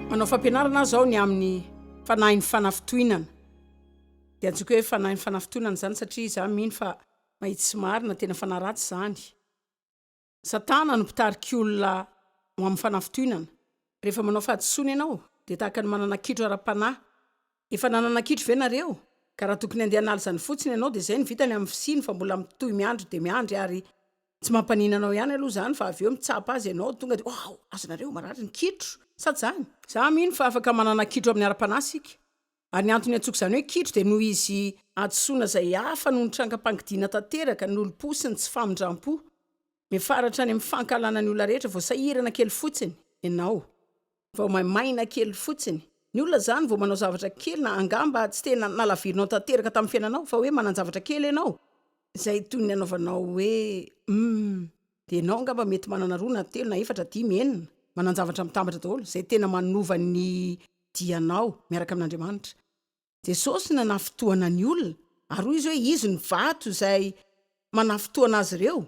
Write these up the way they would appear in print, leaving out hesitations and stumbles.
Manao fampianarana aho izao ny amin'ny fanahin'ny fanafintohinana. Dia antsoiko hoe fanahin'ny fanafintohinana izany satria izaho mino fa mahitsy sy marina, tena fanahy ratsy izany. Satana no mpitarika olona ho amin'ny fanafintohinana. Rehefa manao fahadisoana ianao, dia tahaka ny manana kitro ara-panahy. Efa nanana kitro ve nareo? Ka raha tokony handeha hanala izany fotsiny ianao dia izay no vitany amin'ny fisiany fa mbola mitohy miandry dia miandry ary tsy mampaninona anao ihany aloha izany fa avy eo mitsapa azy ianao tonga dia wow! Azonareo marary ny kitro sa tsy izany? Za mino fa afaka manana kitro amin'ny ara-panahy isika ary ny antony iantsoako izany hoe kitro dia noho izy hadisoana izay hafa noho ny trangam-pangidiana tanteraka, ny olom-po sy ny tsy famindram-po. Miafara hatrany amin'ny fankahalana ny olona rehetra vao sahirana kely fotsiny ianao. Vao maimaina kely fotsiny. Ny olona izany vao manao zavatra kely na angamba tsy tena nalavirinao tanteraka tamin'ny fiainanao fa hoe manan-javatra kely ianao, izay toy ny anaovanao hoe humm dia ianao angamba mety manana roa na telo na efatra, dimy, enina, manan-javatra mitambatra daholo, izay tena manova ny dianao miaraka amin'Andriamanitra. Jesosy nanafintohana ny olona ary hoy izy hoe izy no vato izay manafintohana azy ireo.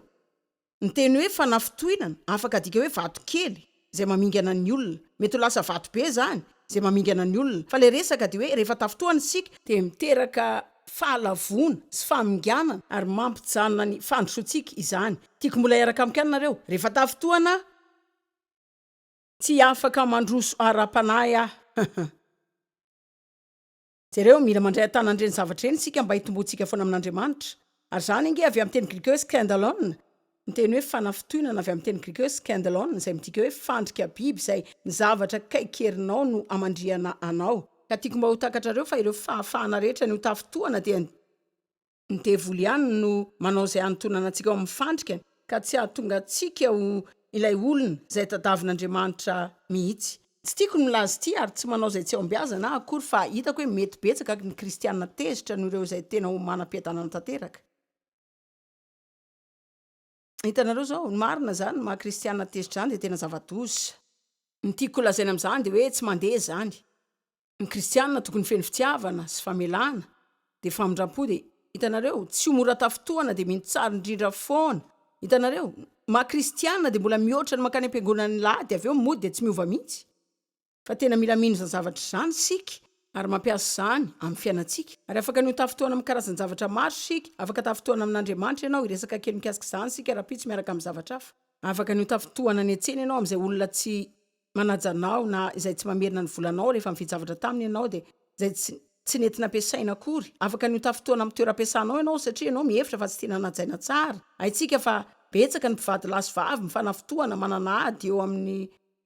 Ny teny hoe fanafintohinana afaka adika hoe vato kely izay mamingana ny olona. Mety ho lasa vato be izany izay mamingana ny olona. Fa ilay resaka dia hoe rehefa tafintohana isika dia miteraka fahalavoana sy faminganana ary mampijanona ny fandrosoantsika izany. Tiako mbola hiaraka amiko ihany nareo. Rehefa tafintohana aho tsy afaka mandroso ara-panahy aho. Jereo, mila mandray an-tanana ireny zavatra ireny isika mba hitomboantsika foana amin'Andriamanitra. Ary izany ange avy amin'ny teny grika hoe skandalon, ny teny hoe fanafintohinana avy amin'ny teny grika hoe skandalon, izay midika hoe fandrika biby izay ny zavatra kaikerinao no amandrihana anao. Ka tiako mba ho takatrareo fa ireo fahafahana rehetra ny ho tafintohana dia Ny devoly ihany no manao izay hanintonana antsika ao amin'ny fandrikany ka tsy hahatonga antsika ho ilay olona izay tadavin'Andriamanitra mihitsy. Tsy tiako ny milaza ity ary tsy manao izay tsy hahombiazana aho akory fa hitako hoe mety betsaka ny kristiana tezitra noho ireo izay tena ho manam-piadanana tanteraka. Hitanareo izao, ny marina izany, ny maha kristiana tezitra izany dia tena zava-doza. Ny tiako holazaina amin'izany dia hoe tsy mandeha izany. Ny kristianina tokony feno fitiavana sy famelana dia famindrampo dia hitanareo tsy ho mora tafintohana dia mino tsara indrindra foana hitanareo maha kristianina dia mbola mihoatra ny mankany am-piangonana ny lahady avy eo mody dia tsy miova mihitsy fa tena mila mino izany zavatra izany isika ary mampiasa izany amin'ny fiainantsika ary afaka ny ho tafintohana amin'ny karazan-javatra maro isika afaka tafintohana amin'Andriamanitra ianao hiresaka kely mikasika izany isika rahampitso miaraka amin'ny zavatra hafa afaka ny ho tafintohana any an-tsena ianao amin'izay olona tsy manaja anao na izay tsy mamerina ny volanao rehefa mividy zavatra taminy ianao dia izay tsy tsy nety nampiasaina akory. Afaka ny ho tafintohana amin'ny toeram-piasanao ianao satria ianao mihevitra fa tsy tena najaina tsara. Haintsika fa betsaka ny mpivady lahy sy vavy mifanafintohana manana ady eo amin'ny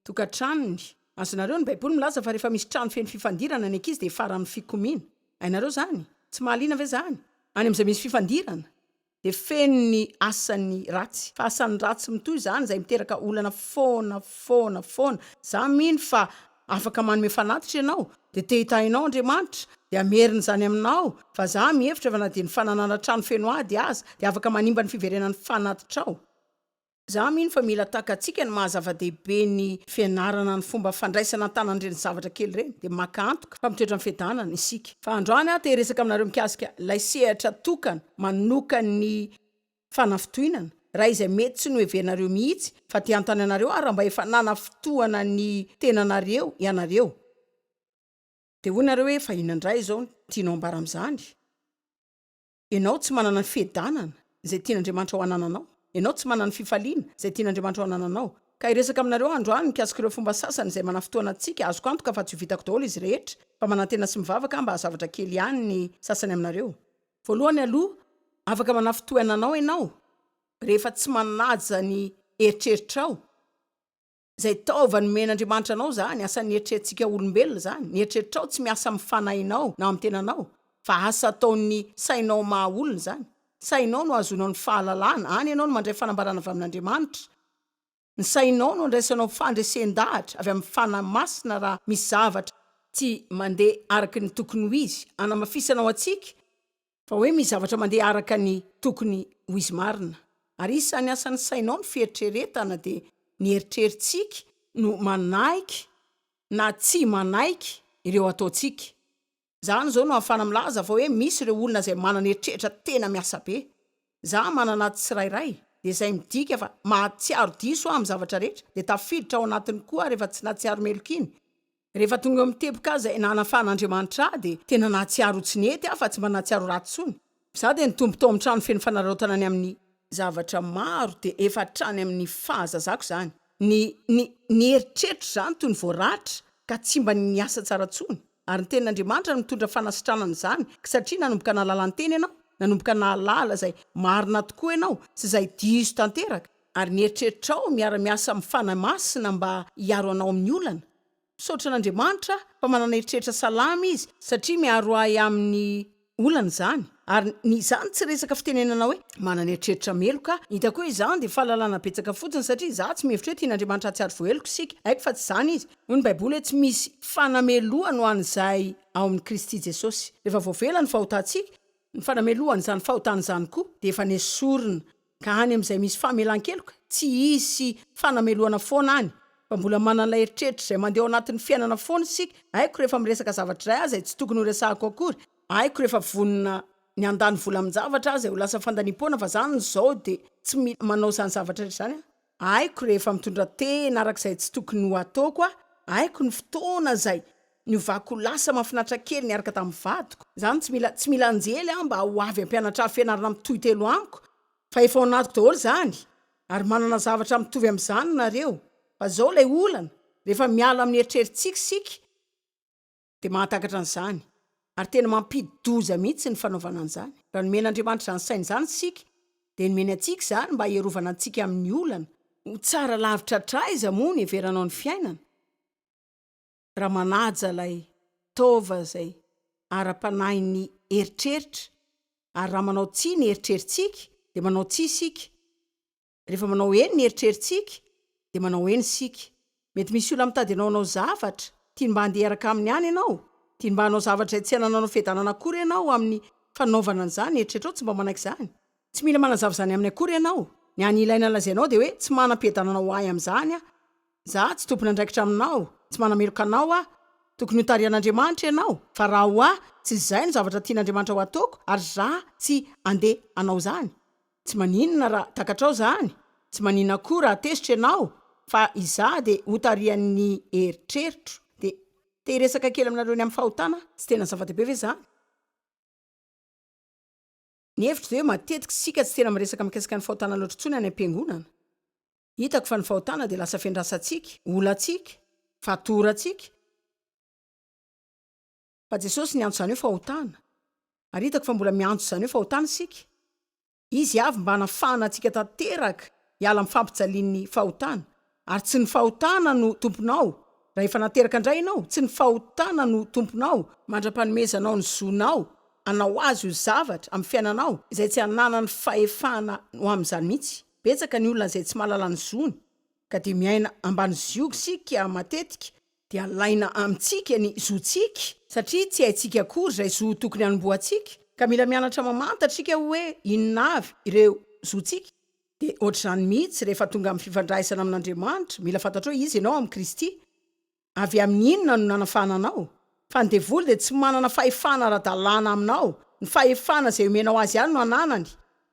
tokantranony. Azonareo ny Baiboly milaza fa rehefa misy trano feno fifandirana ny ankizy dia hiafara amin'ny fikomiana. Hainareo izany? Tsy mahaliana ve izany? Any amin'izay misy fifandirana. Dia feno ny asan'ny ratsy. Fa asan'ny ratsy mitohy izany izay miteraka olana foana foana foana. Za mino fa afaka manome fanatitra ianao, dia te hitahy anao Andriamanitra, dia hamerina izany aminao, fa za mihevitra fa na dia ny fananana trano feno ady aza dia afaka manimba ny fiverenan'ny fanatitrao. Za mino fa mila takatsika ny maha zava-dehibe ny fianarana ny fomba fandraisana an-tanana ireny zavatra kely ireny dia maka antoka fa mitoetra amin'ny fiadanana isika. Fa androany aho te hiresaka aminareo mikasika ilay sehatra tokana manokan'ny fanafintohinana, iray izay mety tsy noheverinareo mihitsy fa te hanontany anareo aho raha mba efa nanafintohana ny tenanareo ianareo. Dia hoy nareo hoe fa inona indray izao no tianao ambara amin'izany? Ianao tsy manana ny fiadanana izay tian'Andriamanitra ho anananao. Ianao tsy manana ny fifaliana izay tian'Andriamanitra ho anananao. Ka hiresaka aminareo aho androany mikasika ireo fomba sasany izay manafintohana antsika. Azoko antoka fa tsy ho vitako daholo izy rehetra, fa manantena sy mivavaka aho mba haha zavatra kely ihany ny sasany aminareo. Voalohany aloha, afaka manafintohana anao ianao rehefa tsy manaja ny eritreritrao. Izay taova nomen'Andriamanitra anao izany, asan'ny eritreritsika olombelona izany, ny eritreritrao tsy miasa amin'ny fanahinao na amin'ny tenanao, fa asa ataon'ny sainao maha olona izany. Sainao no ahazoanao ny fahalalana, any ianao no mandray fanambarana avy amin'Andriamanitra. Ny sainao no andraisanao fandresen-dahatra avy amin'ny Fanahy Masina raha misy zavatra tsy mandeha araka ny tokony ho izy, hanamafisana ho antsika Fa hoe misy zavatra mandeha araka ny tokony ho izy marina. Ary isan'ny asan'ny sainao ny fieritreretana dia ny eritreritsika no manaiky na tsy manaiky ireo ataontsika. Izany izao no ahafahana milaza fa hoe misy ireo olona izay manana eritreritra tena miasa be. Za manana tsirairay dia izay midika fa mahatsiaro diso aho amin'ny zavatra rehetra dia tafiditra ao anatiny koa aho rehefa tsy nahatsiaro meloka iny. Rehefa tonga eo amin'ny teboka aho izay nanafahan'Andriamanitra ahy dia tena nahatsiaro ho tsy nety aho fa tsy mba nahatsiaro ratsy intsony. Izaho dia nitombo tao amin'ny trano feno fanararaotana ny amin'ny. Zavatra maro dia efa hatrany amin'ny fahazazako izany. Ny, ny, ny eritreritro izany toy ny voaratra ka tsy mba niasa tsara intsony. Ary ny Tenin'Andriamanitra no mitondra fanasitranana izany satria nanomboka nahalala ny Teny ianao, nanomboka nahalala izay marina tokoa ianao sy izay diso tanteraka. Ary ny eritreritrao miara-miasa amin'ny Fanahy Masina mba hiaro anao amin'ny olana. Misaotra an'Andriamanitra aho fa manana eritreritra salama izy satria miaro ahy amin'ny olana izany. Ary ny izany tsy resaka fitenenana hoe manana eritreritra meloka aho. Hitako hoe izany dia fahalalana betsaka fotsiny satria izaho tsy mihevitra hoe tian'Andriamanitra hahatsiaro voaheloka isika. Haiko fa tsy izany izy. Hoy ny Baiboly hoe tsy misy fanamelohana ho an'izay ao amin'i Kristy Jesosy. Rehefa voavela ny fahotantsika, ny fanamelohana izany fahotana izany koa dia efa nesorina Ka any amin'izay misy famelan-keloka, tsy hisy fanamelohana foana any, fa mbola manana ilay eritreritra izay mandeha ao anatin'ny fiainana foana isika, haiko rehefa miresaka zavatra iray aho izay tsy tokony horesahako akory, haiko rehefa vonona ny handany vola amin-javatra aho izay ho lasa fandaniam-poana fa zany izao dia tsy mila manao izany zavatra rehetra izany aho, haiko rehefa mitondra tena araka izay tsy tokony ho ataoko aho, haiko ny fotoana izay niovako ho lasa mahafinaritra kely niaraka tamin'ny vadiko. Izany tsy mila tsy mila anjely aho mba ho avy hampianatra ahy fianarana mitohy telo amiko fa efa ao anatiko daholo izany ary manana zavatra mitovy amin'izany nareo fa izao ilay olana rehefa miala amin'ny eritreritsika isika dia mahatakatra an'izany ary tena mampidi-doza mihitsy ny fanaovana an'izany. Raha nomen'Andriamanitra izany saina izany isika dia nomeny antsika izany mba hierovana antsika amin'ny olana. Ho tsara lavitra hatraiza moa ny heveranao ny fiainana? raha manaja ilay taova izay ara-panahin'ny eritreritra, ary raha manao tsia ny eritreritsika, dia manao tsia isika. Rehefa manao eny ny eritreritsika, dia manao eny isika. Mety misy olona mitady anao hanao zavatra, tiany mba handeha hiaraka aminy any ianao, tiany mba hanao zavatra izay tsy anananao fiadanana akory ianao amin'ny fanaovana an'izany, eritreritrao tsy mba manaiky izany. Tsy mila manazava izany aminy akory ianao. Ny hany ilaina lazainao dia hoe tsy manam-piadanana ho ahy amin'izany aho. Za tsy tompon'andraikitra aminao, tsy manameloka anao aho. Tokony hotarihan'Andriamanitra ianao, fa raha ho ahy, tsy izay no zavatra tian'Andriamanitra ho ataoko ary za tsy andeha hanao izany. Tsy maninona raha takatrao izany, tsy maninona koa raha tezitra ianao, fa izaho dia hotarihan'ny eritreritro. Dia te hiresaka kely aminareo ny amin'ny fahotana aho. Tsy tena zava-dehibe ve izany? Ny hevitro dia hoe matetika isika tsy tena miresaka mikasika ny fahotana loatra intsony any am-piangonana. Hitako fa ny fahotana dia lasa fiandrasantsika, olantsika, fatorantsika. Fa Jesosy niantso izany hoe fahotana. Ary hitako fa mbola miantso izany hoe fahotana isika. Izy avy mba hanafahana antsika tanteraka hiala amin'ny fampijalian'ny fahotana. Ary tsy ny fahotana no tomponao, raha efa nateraka indray ianao, tsy ny fahotana no tomponao, mandra-panomezanao ny zonao hanao azy ho zavatra amin'ny fiainanao izay tsy ananany fahefana ho amin'izany mihitsy. Betsaka ny olona izay tsy mahalala ny zony ka dia miaina ambany zioga isika matetika dia alaina amintsika ny zontsika satria tsy haintsika akory izay zo tokony hanombohantsika ka mila mianatra mamantatra isika hoe inona avy ireo zontsika. Dia ohatr'izany mihitsy rehefa tonga amin'ny fifandraisana amin'Andriamanitra, mila fantatrao hoe iza ianao amin'i Kristy. Avy amin'ny inona no nanafahana anao? Fa ny devoly dia tsy manana fahefana ara-dalàna aminao, ny fahefana izay omenao azy ihany no ananany.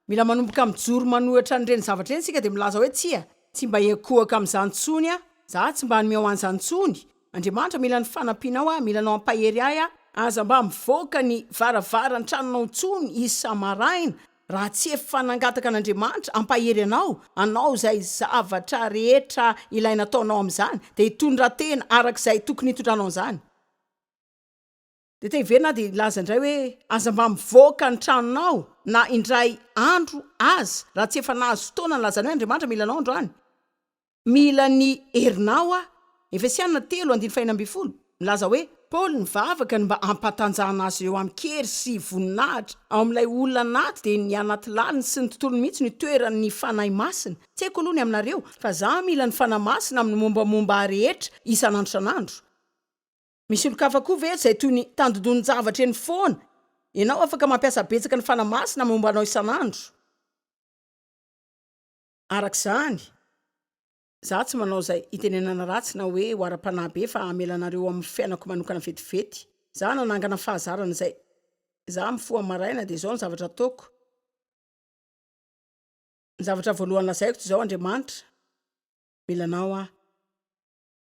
Mila manomboka mijoro manohitra an'ireny zavatra ireny isika dia milaza hoe tsia, tsy mba hiankohoka amin'izany intsony aho, za tsy mba hanome ho an'izany intsony, Andriamanitra mila ny fanampianao aho, mila anao hampahery ahy aho. Aza mba mivoaka ny varavaran'ny tranonao intsony isa-maraina Raha tsy efa nangataka an'Andriamanitra hampahery anao hanao izay zavatra rehetra ilaina ataonao amin'izany, dia hitondra tena araka izay tokony hitondranao an'izany. Dia te hiverina aho dia hilaza indray hoe, aza mba mivoaka ny tranonao na indray andro aza, raha tsy efa nahazo fotoana nilazana hoe Andriamanitra mila anao androany. Mila ny herinao aho. Efesiana telo andininy faha-16, milaza hoe, Paoly nivavaka ny mba hampatanjahana azy ireo amin-kery sy voninahitra ao amin'ilay olona anaty, dia ny anaty laliny sy ny tontolony mihitsy no itoeran'ny Fanahy Masina. Tsy haiko aloha ny aminareo, fa za mila ny Fanahy Masina amin'ny mombamomba ahy rehetra isan'andro isan'andro. Misy olon-kafa koa ve izay toy ny tandindonin-javatra eny foana? Ianao afaka mampiasa betsaka ny Fanahy Masina amin'ny momba anao isan'andro. Araka izany, za tsy manao izay hitenenana ratsy na hoe ho ara-panahy be fa hamela anareo ao amin'ny fiainako manokana vetivety. Za nanangana fahazarana izay za mifoha maraina dia izao ny zavatra ataoko. Ny zavatra voalohany lazaiko dia izao, Andriamanitra, mila anao aho.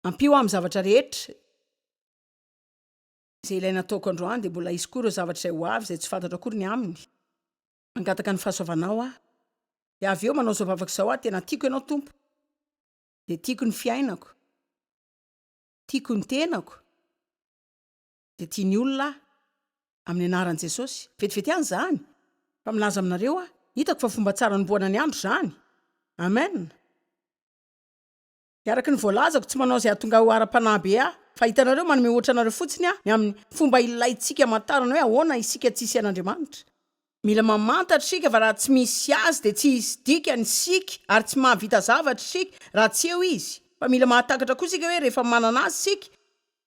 Ampio aho amin'ny zavatra rehetra. Izay ilaina ataoko androany dia mbola hisy koa ireo zavatra izay ho avy izay tsy fantatro akory ny aminy. Mangataka ny fahasoavanao aho. Dia avy eo manao izao vavaka izao aho, tena tiako ianao Tompo. Dia tiako ny fiainako. Tiako ny tenako. Dia tia ny olona aho. Amin'ny anaran'i Jesosy. Vetivety ihany izany. Fa milaza aminareo aho, hitako fa fomba tsara anombohana ny andro izany. Amen. Dia araka ny voalazako, tsy manao izay hahatonga ahy ho ara-panahy be aho, fa hitanareo, manome ohatra anareo fotsiny aho ny amin'ny fomba ilaintsika hamantarana hoe ahoana isika tsisy an'Andriamanitra. Mila mamantatra isika fa raha tsy misy Azy dia tsy hisy dikany isika ary tsy mahavita zavatra isika raha tsy eo Izy. Fa mila mahatakatra koa isika hoe rehefa manana Azy isika,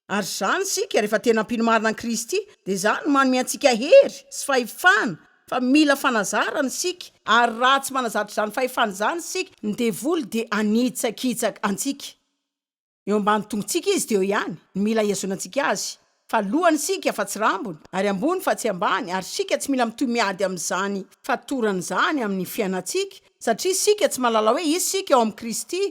Ary izany isika, rehefa tena mpino marina an'i Kristy, dia izany no manome antsika hery sy fahefana, fa mila fanazarana isika, ary raha tsy manazatra izany fahefana izany isika, ny devoly dia hanitsakitsaka antsika. Eo ambany tongotsika izy dia eo ihany no mila hihazonantsika azy, fa lohany isika fa tsy rambony, ary ambony fa tsy ambany, ary isika tsy mila mitohy miady amin'izany fatorana izany amin'ny fiainantsika, satria isika tsy mahalala hoe iza isika ao amin'i Kristy.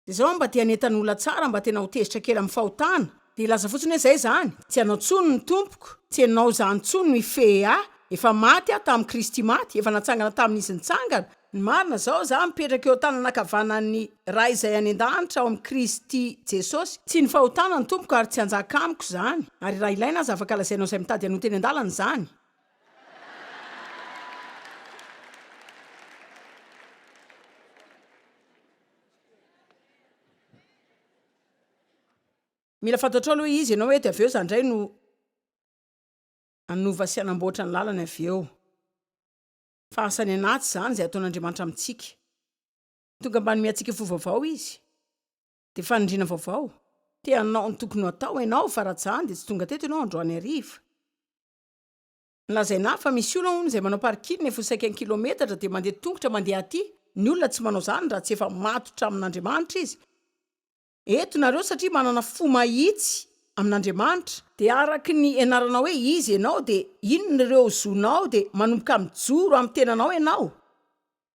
Dia zao aho mba te hanentana olona tsara mba tena ho tezitra kely amin'ny fahotana, dia hilaza fotsiny hoe zay zany, tsy ianao tsony ny tompoko, tsy ianao zany tsony no hifehy ahy, efa maty aho tamin'i Kristy maty, efa natsangana tamin'izy nitsangana, ny marina zao za mipetraka eo an-tanana ankavanan'ny Ray izay any an-danitra ao amin'i Kristy Jesosy, tsy ny fahotana no tompoko ary tsy hanjaka amiko izany, ary raha ilaina aza afaka lazainao izay mitady hanota eny an-dalana izany. Mila fantatrao aloha izy ianao hoe dia avy eo za indray no hanova sy hanamboatra ny lalany avy eo. Fa asany anaty izany izay ataon'Andriamanitra amintsika. Tonga mba hanome antsika fo vaovao Izy. Dia fanindriana vaovao. Te hanao ny tokony ho atao ianao fa raha tsy izany dia tsy tonga teto ianao androany hariva. Lazaina ahy fa misy olona hono izay manao parking efa ho saika ny kilometatra dia mandeha tongotra mandeha aty, ny olona tsy manao izany raha tsy efa matotra amin'Andriamanitra izy. Eto nareo satria manana fo mahitsy amin'Andriamanitra, dia araky ny ianaranao hoe iza ianao dia inona ireo zonao dia manomboka mijoro amin'ny tenanao ianao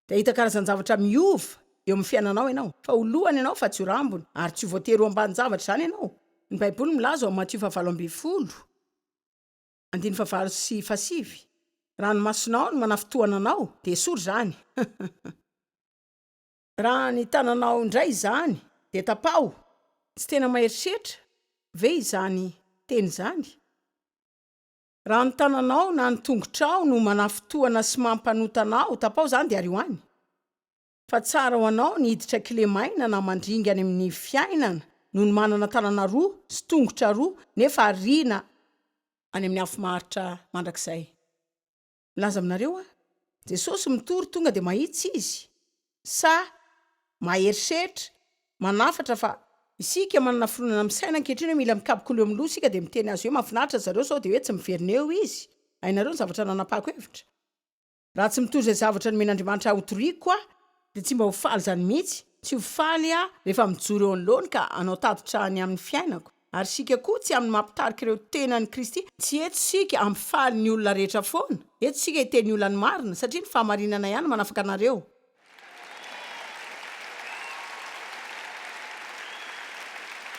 dia hahita karazan-javatra miova eo amin'ny fiainanao ianao fa ho lohany ianao fa tsy ho rambony ary tsy ho voatery ho ambanin-javatra izany ianao. Ny baiboly milaza ao Matio faha 18. Andininy fahavalo sy fahasivy, Raha ny masonao no manafintohana anao, dia esory izany. Raha ny tananao indray izany, dia tapaho. Tsy tena mahery setra ve izany teny izany? Raha ny tananao na ny tongotrao no manafintohana sy mampanota anao, tapaho izany dia ario any. Fa tsara ho anao ny hiditra kilemaina na mandringa any amin'ny fiainana noho ny manana tanana roa sy tongotra roa nefa ariana any amin'ny afo maharitra mandrakizay. Milaza aminareo aho, Jesosy mitory tonga dia mahitsy Izy, sa mahery setra, manafatra fa isika manana fironana misaina ankehitriny hoe mila mikapoka olo eo amin'ny loha isika dia miteny azy hoe mahafinaritra zareo sao dia hoe tsy miverina eo izy. Hainareo ny zavatra nanapahako hevitra? Raha tsy mitory izay zavatra nomen'Andriamanitra ahy hotoriko aho, dia tsy mba ho faly izany mihitsy. Tsy ho faly aho rehefa mijoro eo anoloany ka hanao tatitra ny amin'ny fiainako. Ary isika koa tsy amin'ny maha-mpitarika ireo tenan'i Kristy. Tsy eto isika hampifaly ny olona rehetra foana. Eto isika hiteny ny olona ny marina, satria ny fahamarinana ihany no manafaka anareo.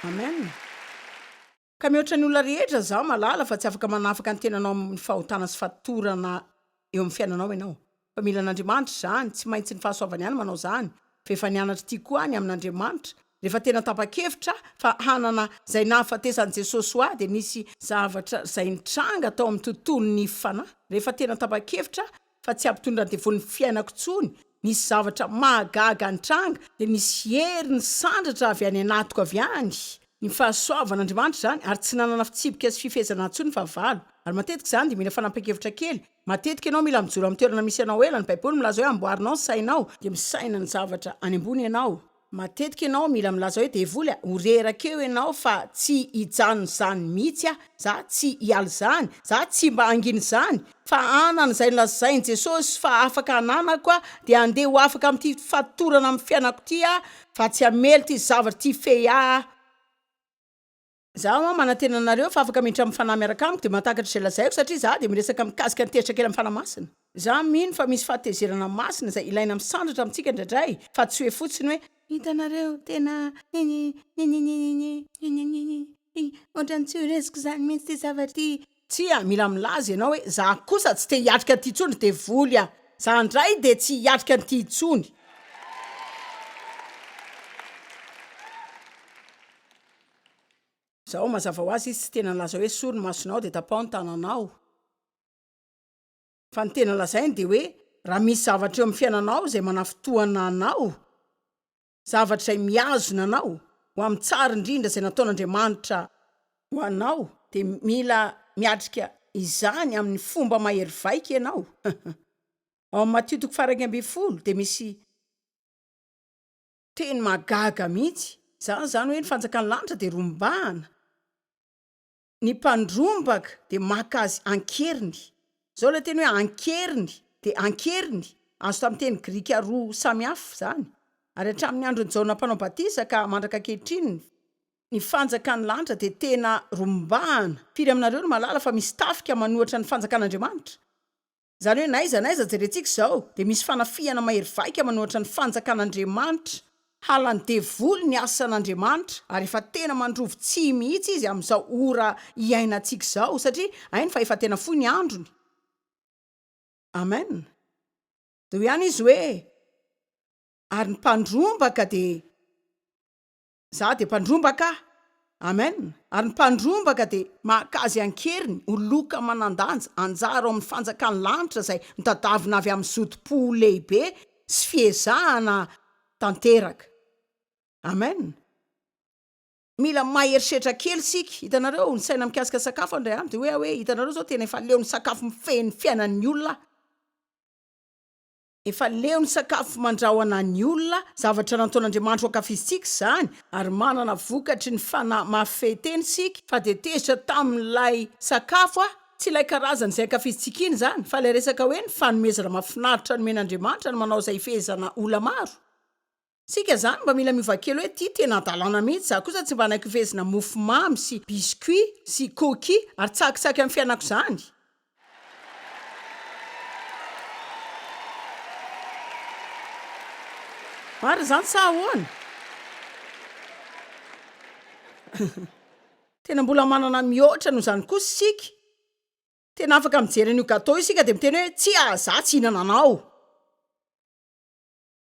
Amen. Ka mihoatra ny olona rehetra izaho mahalala fa tsy afaka manafaka ny tenanao amin'ny fahotana sy fatorana eo amin'ny fiainanao ianao. Fa mila an'Andriamanitra izany, tsy maintsy ny fahasoavany ihany manao izany. Fa efa nianatra ity koa aho ny amin'Andriamanitra. Rehefa tena tapa-kevitra aho fa hanana izay nahafatesan'i Jesosy ho ahy dia nisy zavatra izay nitranga tao amin'ny tontolon'ny fanahy. Rehefa tena tapa-kevitra aho fa tsy hampitondra ny devoly ny fiainako intsony, nisy zavatra mahagaga nitranga, dia nisy hery nisandratra avy any anatiko avy any, ny fahasoavan'Andriamanitra izany, ary tsy nanana fitsipika sy fifehezana intsony ny fahavalo. Ary matetika izany dia mila fanapahan-kevitra kely, matetika ianao mila mijoro amin'ny toerana misy anao ela, ny Baiboly milaza hoe amboarinao ny sainao, dia misaina ny zavatra any ambony ianao, Matetika ianao mila milaza hoe devoly a, ho reraka eo ianao fa tsy hijanona izany mihitsy aho, za tsy hiala izany, za tsy mba hangina izany, fa hanana izay nolazain'i Jesosy fa afaka hananako aho, dia handeha ho afaka amin'ity fatorana amin'ny fiainako ity aho, fa tsy hamely ity zavatra ity hifehy ahy aho. Izaho an, manantena anareo fa afaka miditra amin'ny Fanahy miaraka amiko dia mahatakatra izay lazaiko satria izaho dia miresaka mikasika ny tezitra kely amin'ny Fanahy Masina. Izaho mino fa misy fahatezerana masina izay ilaina misandratra amintsika indraindray fa tsy hoe fotsiny hoe. Hitanareo, tena ohatran'ny tsy ho resiko izany mihitsy ity zavatra ity. Tsia, mila milaza ianao hoe, za kosa tsy te hiatrika an'ity intsony ry devoly a! Za indray dia tsy hiatrika an'ity intsony. Zao, mazava ho azy izy tsy tena nilaza hoe esory ny masonao dia tapaho ny tananao. Fa ny tena lazainy dia hoe raha misy zavatra eo amin'ny fiainanao izay manafintohana anao, zavatra izay mihazona anao ho amin'ny tsara indrindra izay nataon'Andriamanitra ho anao, dia mila miatrika izany amin'ny fomba mahery vaika ianao. Ao amin'ny Matio toko faha 11 dia misy teny mahagaga mihitsy. Izany izany hoe ny fanjakan'ny lanitra dia rombahana. Ny mpandrombaka dia maka azy an-keriny. Izao ilay teny hoe an-keriny dia an-keriny, azo tamin'ny teny grika roa samy hafa izany. Ary hatramin'ny andron'i Jaona Mpanao Batisa ka mandraka ankehitriny, ny fanjakan'ny lanitra dia tena rombahana. Firy aminareo no mahalala fa misy tafika manohatra ny fanjakan'Andriamanitra? Izany hoe n'aiza n'aiza jerentsika izao dia misy fanafihana mahery vaika manohatra ny fanjakan'Andriamanitra. Halan'ny devoly ny asan'Andriamanitra ary efa tena mandrovi tsihy mihitsy izy amin'izao ora iainantsika izao satria hainy fa efa tena fohy ny androny. Amen. Dia hoy ihany izy hoe ary ny mpandrombaka dia. Za dia mpandrombaka ah! Amen! Ary ny mpandrombaka dia maka azy an-keriny ho loka manan-danja, anjara ao amin'ny fanjakan'ny lanitra izay notadavina avy amin'ny zotom-po lehibe sy fiezahana tanteraka. Amen! Mila mahery setra kely isika. Hitanareo, ny saina mikasika sakafo indray andro dia hoe aho hoe, hitanareo izao tena efa leo ny sakafo mifehy ny fiainan'ny olona aho. Efa leo ny sakafo mandrahona ny olona, zavatra nataon'Andriamanitra ho ankafizintsika izany, ary manana vokatry ny fanahy mahafehy tena isika, fa dia tezitra tamin'ilay sakafo aho, tsy ilay karazany izay ankafizintsika iny izany, fa ilay resaka hoe ny fanomezana mahafinaritra nomen'Andriamanitra no manao izay hifehezana olona maro. Isika izany mba mila miova kely hoe ity tena hadalana mihitsy, za kosa tsy mba hanaiky hofehezina mofomamy sy biscuit sy cookie ary tsakitsaky amin'ny fiainako izany. Marina izany sa ahoana? Tena mbola manana mihoatra noho izany kosa isika. Tena afaka mijery an'io gâteau io isika dia miteny hoe tsia, za tsy hihinana anao.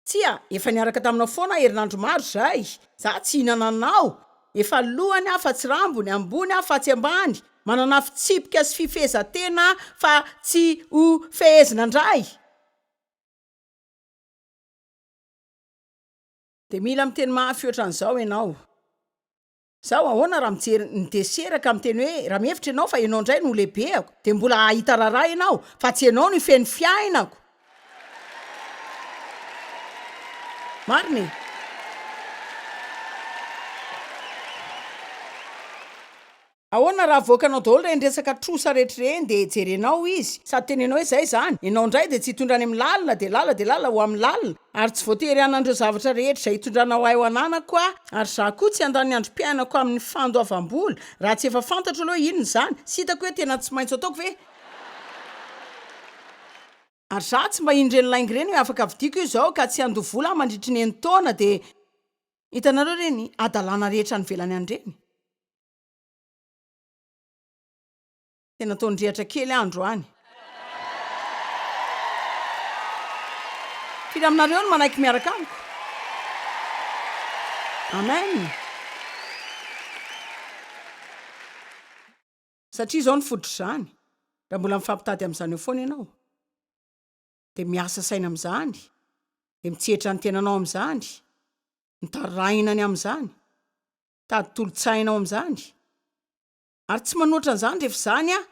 Tsia, efa niaraka taminao foana aho herinandro maro izay. Za tsy hihinana anao. Efa lohany aho fa tsy rambony, ambony aho fa tsy ambany. Manana fitsipika sy fifehezan-tena aho fa tsy ho fehezina indray. Dia mila miteny mafy ohatran'izao ianao. Zaho ahoana raha mijery ny desera ka miteny hoe raha mihevitra ianao fa ianao indray no lehibeako dia mbola hahita raharaha ianao fa tsy ianao no hifehy ny fiainako. Marina e! Ahoana raha avoakanao daholo ireny resaka trosa rehetra ireny dia jerenao izy sady tenenao hoe zay izany, ianao indray dia tsy hitondra any amin'ny lalina dia lalina dia lalina ho amin'ny lalina ary tsy voatery hanana ireo zavatra rehetra izay hitondranao ahy ho ananako aho ary izaho koa tsy handany ny androm-piainako amin'ny fandoavam-bola raha tsy efa fantatro aloha inona izany sy hitako hoe tena tsy maintsy ataoko ve ary izaho tsy mba hino ireny lainga ireny hoe afaka vidiako io izao ka tsy handoa vola aho mandritry ny enin-taona dia hitanareo ireny hadalana rehetra any ivelany any ireny. Tena taon-drihatra kely aho androany. Firy aminareo no manaiky miaraka amiko? Amen. Satria izao ny fototr'izany, raha mbola mifampitady amin'izany eo foana ianao, dia miasa saina amin'izany, dia mitsetra ny tenanao amin'izany, mitaraina ny amin'izany, mitady tolo-tsaina ao amin'izany, Ary tsy manoatra an'izany rehefa izany aho,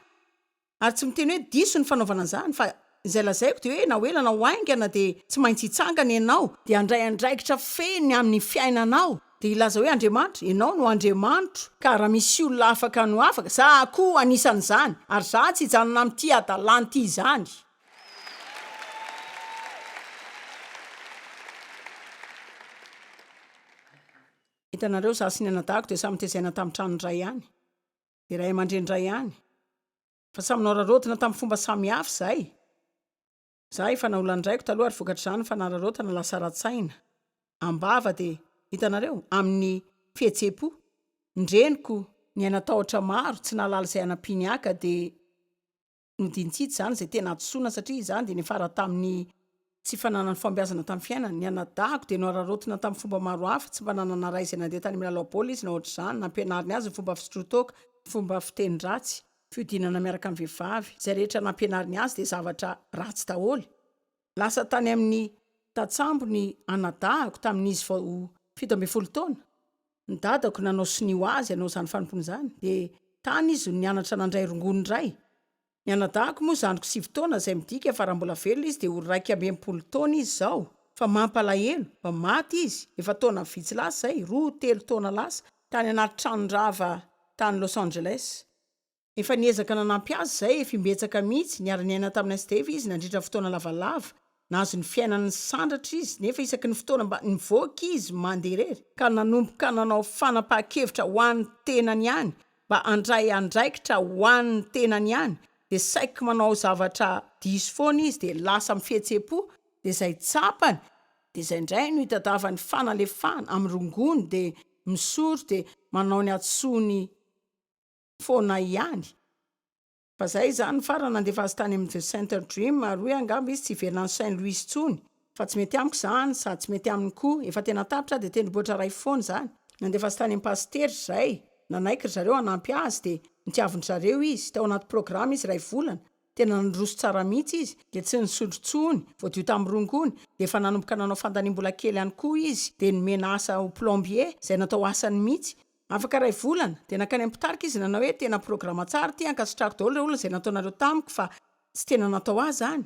ary tsy miteny hoe diso ny fanaovana an'izany, fa izay lazaiko dia hoe na ho ela na ho haingana dia tsy maintsy hitsangana ianao, dia handray andraikitra feno ny amin'ny fiainanao, dia hilaza hoe Andriamanitra, ianao no Andriamanitro, ka raha misy olona afaka no afaka, za koa anisan'izany, ary za tsy hijanona amin'ity hadalana ity izany. Hitanareo, izaho sy ny anadahiko dia samy tezaina tamin'ny tranon-dray ihany, dia ray aman-dreny-dray ihany, fa samy noraraotina tamin'ny fomba samy hafa izahay. Izaho efa naolan-draiko taloha ary vokatr'izany ny fanararaotana lasa ara-tsaina. Am-bava dia, hitanareo, amin'ny fihetseham-po. Ny reniko niaina tahotra maro, tsy nahalala izay hanampiany ahy ka dia nodiny tsy hita izany izay tena hadisoana satria izany dia niafara tamin'ny tsy fananany fahombiazana tamin'ny fiainany. Ny anadahiko dia noararaotina tamin'ny fomba maro hafa, tsy mba nanana ray izay nandeha tany milalao baolina izy na ohatr'izany, nampianariny azy ny fomba fisotroan-toaka, fomba fiteny ratsy, fihodinana miaraka amin'ny vehivavy, izay rehetra nampianariny azy dia zavatra ratsy daholo. Lasa tany amin'ny tantsambo ny anadahiko tamin'izy vao 17 taona. Ny dadako nanao sonia ho azy hanao izany fanompoana izany, dia tany izy no nianatra nandray rongony indray. Ny anadahiko moa zandriko sivy taona izay midika fa raha mbola velona izy dia ho 61 taona izy izao, fa mampalahelo fa maty izy efa taona vitsy lasa izay, roa, telo taona lasa, tany anaty tranon-drava tany Los Angeles. Efa niezaka nanampy azy izay efa imbetsaka mihitsy, niara-niaina tamin'i Steve izy nandritra ny fotoana lavalava, nahazo ny fiainany nisandratra izy nefa isaky ny fotoana mba nivoaka izy mandeha irery ka nanomboka nanao fanapahan-kevitra ho an'ny tenany ihany mba handray andraikitra ho an'ny tenany ihany dia saiky manao zavatra diso foana izy dia lasa amin'ny fihetseham-po dia izay tsapany dia izay indray no itadiavany fanalefahana amin'ny rongony dia misoro dia manao ny hadisoany foana ihany. Fa zay izany farany nandefa azy tany amin'ny The Center Dream ary hoy angamba izy tsy hiverina any Saint Louis intsony fa tsy mety amiko izany sady tsy mety aminy koa, efa tena tapitra aho dia tendrombohitra iray foana izany. Nandefa azy tany amin'ny pasitera izay, nanaiky ry zareo hanampy azy dia notiavin-dry zareo izy, tao anaty programa izy iray volana, tena nandroso tsara mihitsy izy, dia tsy nisotro intsony, voadio tamin'ny rongony, dia efa nanomboka nanao fandaniam-bola kely ihany koa izy, dia nomena asa ho plombier izay natao asany mihitsy, Afaka iray volana, dia nankany amin'ny mpitarika izy nanao hoe, tena programa tsara ity, ankasitrahako daholo ireo olona izay nataonareo tamiko fa tsy tena natao ahy izany.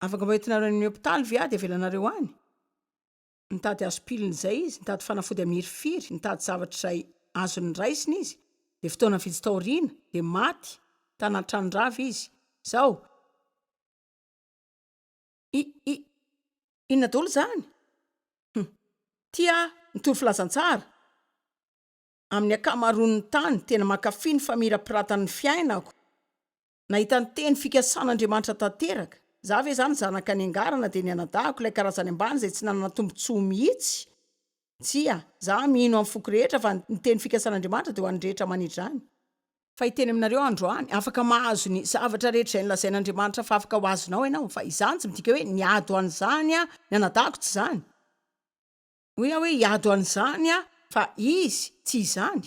Afaka mba entinareo any amin'ny hopitaly ve aho dia avelanareo any? Nitady hazo-pilina izay izy, nitady fanafody amin'ny hirifiry, nitady zavatra izay azony raisina izy. Dia fotoana vitsy taoriana, dia maty tany an-tranon-drava izy. Izao. I, i, inona daholo izany? Hum. Tia aho mitory filazantsara amin'ny ankamaroan'ny tany, tena mankafy ny famirapiratan'ny fiainako. Nahita ny teny fikasan'Andriamanitra tanteraka. Za ve zany zanaka niangarana dia ny anadahiko ilay karazany ambany izay tsy nanana tombontsoa mihitsy? Tsia, za mino amin'ny foko rehetra fa ny teny fikasan'Andriamanitra dia ho an'ny rehetra manetry izany. Fa hiteny aminareo aho androany, afaka mahazo ny zavatra rehetra izay nolazain'Andriamanitra fa afaka ho azonao ianao, fa izany tsy midika hoe niady ho an'izany aho, ny anadahiko tsy izany. Hoy aho hoe hiady ho an'izany aho, fa izy tsy izany.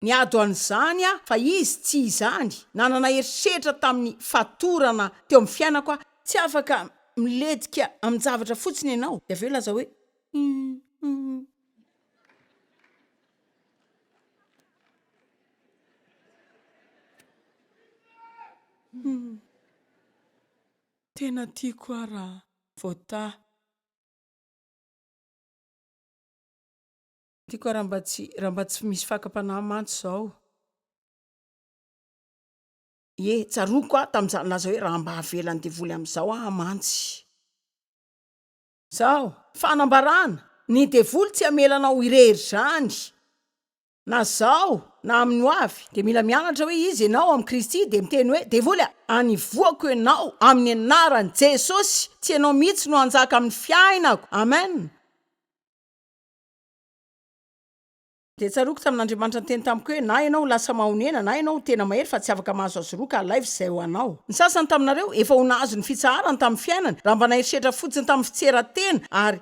Niady ho an'izany aho, fa izy tsy izany. Nanana herisetra tamin'ny fatorana teo amin'ny fiainako aho. Tsy afaka milentika amin-javatra fotsiny ianao, dia avy eo hilaza hoe, Hum, hum. Tena tiako aho raha voatahy. Tiako aho raha mba tsy raha mba tsy misy fakam-panahy mantsy izao. Ie, tsaroako aho tamin'izaho nilaza hoe raha mba avelan'ny devoly amin'izao aho mantsy. Izao, fanambarana, ny devoly tsy hamela anao irery izany. Na zao na amin'ny ho avy, dia mila mianatra hoe iza ianao amin'i Kristy, dia miteny hoe, Devoly a, anivoako ianao amin'ny anaran'i Jesosy, tsy ianao mihitsy no hanjaka amin'ny fiainako. Amen. Dia tsaroako tamin'Andriamanitra niteny tamiko hoe, na ianao ho lasa mahonena, na ianao ho tena mahery fa tsy afaka mahazo azy roa ka alaivo izay ho anao. Ny sasany taminareo efa ho nahazo ny fitsaharany tamin'ny fiainany, raha mba naherisetra fotsiny tamin'ny fitseran-tena, ary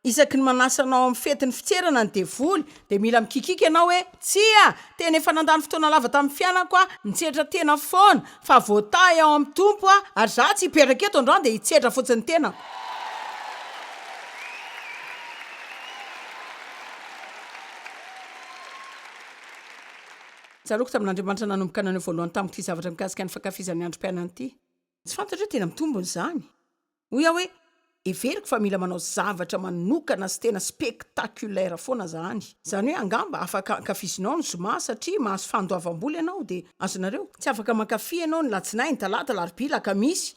Isaky ny manasa anao amin'ny fetin'ny fitserana ny devoly, dia mila mikikiaka ianao hoe, Tsia! Tena efa nandany fotoana lava tamin'ny fiainako aho, nitsetra tena foana, fa voatahy ao amin'ny Tompo aho, ary izaho tsy hipetraka eto androany dia hitsetra fotsiny ny tenako. Tsaroako tamin'Andriamanitra nanomboka naneho voalohany tamiko ity zavatra mikasika ny fankafizana ny androm-piainana ity. Tsy fantatro hoe tena mitombina izany. Hoy aho hoe, Heveriko fa mila manao zavatra manokana sy tena spectaculaire foana izany. Izany hoe angamba afaka ankafizinao ny zoma satria mahazo fandoavam-bola ianao dia azonareo. Tsy afaka mankafy ianao ny latsinainy, talata, alarobia, lakamisy.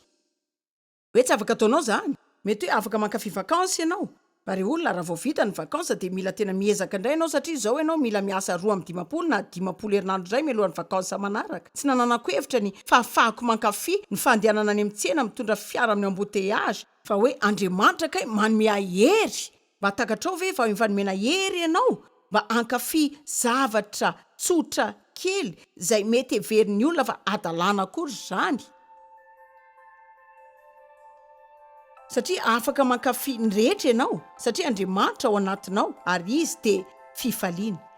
Hoe tsy afaka ataonao izany. Mety hoe afaka mankafy vacances ianao. Fa ry olona, raha vao vita ny vacances dia mila tena miezaka indray ianao satria izao ianao mila miasa 52 na 50 herinandro indray mialohan'ny vacances manaraka. Tsy nananako hevitra ny fahafahako mankafy ny fandehanana any amin'ny tsena mitondra fiara amin'ny embouteillage, fa hoe Andriamanitra kay manome ahy hery Mba takatrao ve fa efa nomena hery ianao mba hankafy zavatra tsotra kely izay mety heverin'ny olona fa hadalana akory izany? Satria afaka mankafy ny rehetra ianao satria Andriamanitra ao anatinao ary Izy dia fifaliana.